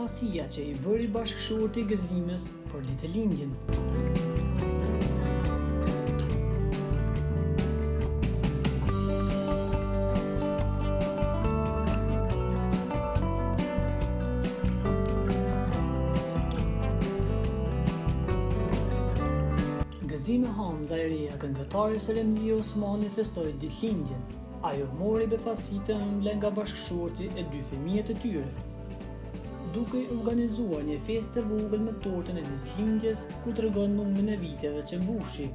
befasia që i bëri bashkëshorti Gëzimes për ditëlindjen. Gëzime Hamza e reja e këngëtares Remzie Osmani festoi ditëlindjen. Ajo mori befasi të ëmbla nga bashkëshorti e dy fëmijët e tyre. Duke organizuar një festë të vogël me tortën e ditëlindjes ku tregon numrin e viteve që mbushi.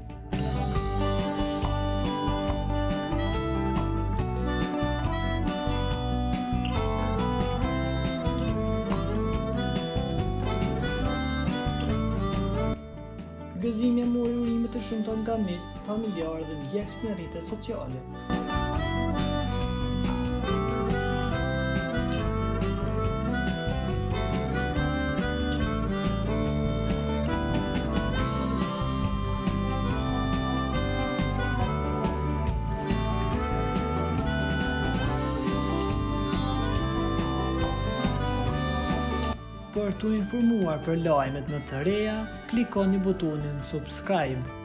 Gëzimja mori urime të shumta nga miqtë, familjarë dhe ndjekësit në rrjetet sociale. Për t'u informuar për lajmet më të reja, klikoni butonin subscribe.